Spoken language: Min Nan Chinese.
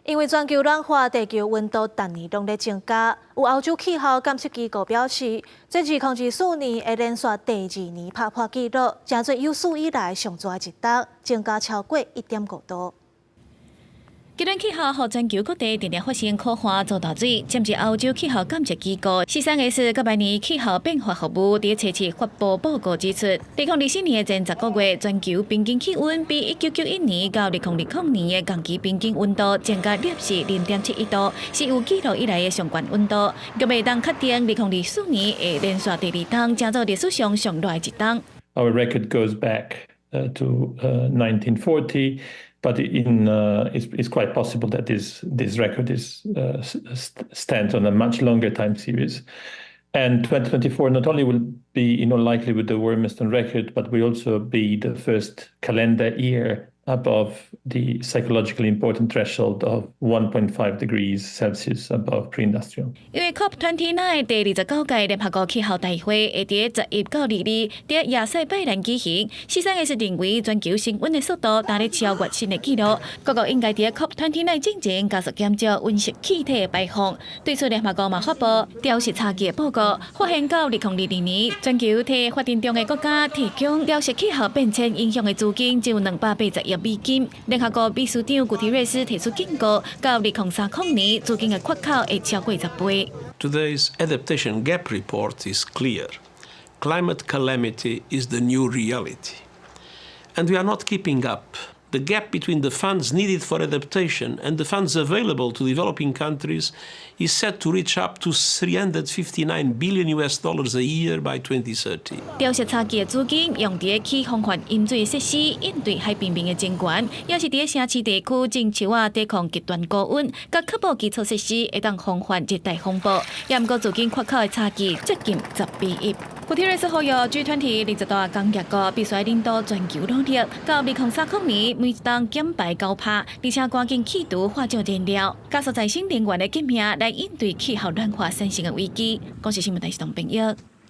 因為全球暖化，地球溫度逐年攏咧增加。有歐洲氣候監測機構表示，這2024年會連續第二年拍破紀錄，成做有史以來上熱的一冬，增加超過1.5度。極端氣候予全球各地定定發生苦旱、做大水，甚至歐洲氣候監測機構 C3S 佮百年氣候變化服務佇初七發布報告指出，2024年的前10個月，全球平均氣溫比1991年到2020年的同期平均溫度增加攝氏0.71度，是有記錄以來的上懸溫度。閣會當確定2024年會連續第二冬，成做歷史上上熱的一冬。 Our record goes back to 1940. But it's quite possible that this record stands on a much longer time series. And 2024 not only will be in all likelihood the warmest on record, but will also be the first calendar year above the psychologically important threshold of 1.5 degrees Celsius above pre-industrial. 因為 COP29第29屆聯合國氣候大會會佇11到22佇亞塞拜然舉行。C3S認為全球升溫的速度當咧超越新的紀錄，各國應該佇 COP29進前加速減少溫室氣體的排放。對此，聯合國嘛發布調適差距的報告，發現到2022年全球替發展中的國家提供調適氣候變遷影響的資金只有280億美金。聯合國秘書長古特瑞斯提出警告，到2030年，資金的缺口會超過10倍。 Today's adaptation gap report is clear. Climate calamity is the new reality. And we are not keeping up. The gap between the funds needed for adaptation and the funds available to developing countries is set to reach up to $359 billion US dollars a year by 2030. 調適差距的資金用佇起防範淹水設施，應對海平面的增懸，也是佇城市地區種樹仔抵抗極端高溫，佮確保基礎設施會當防範熱帶風暴。也毋過資金缺口的差距接近10比1。古特瑞斯呼籲 G20 20大工業國必須領導全球努力，到2030年每一冬減排9%，而且趕緊去除化石燃料，加速再生能源的革命來應對氣候暖化產生的危機。公視新聞台是董編譯。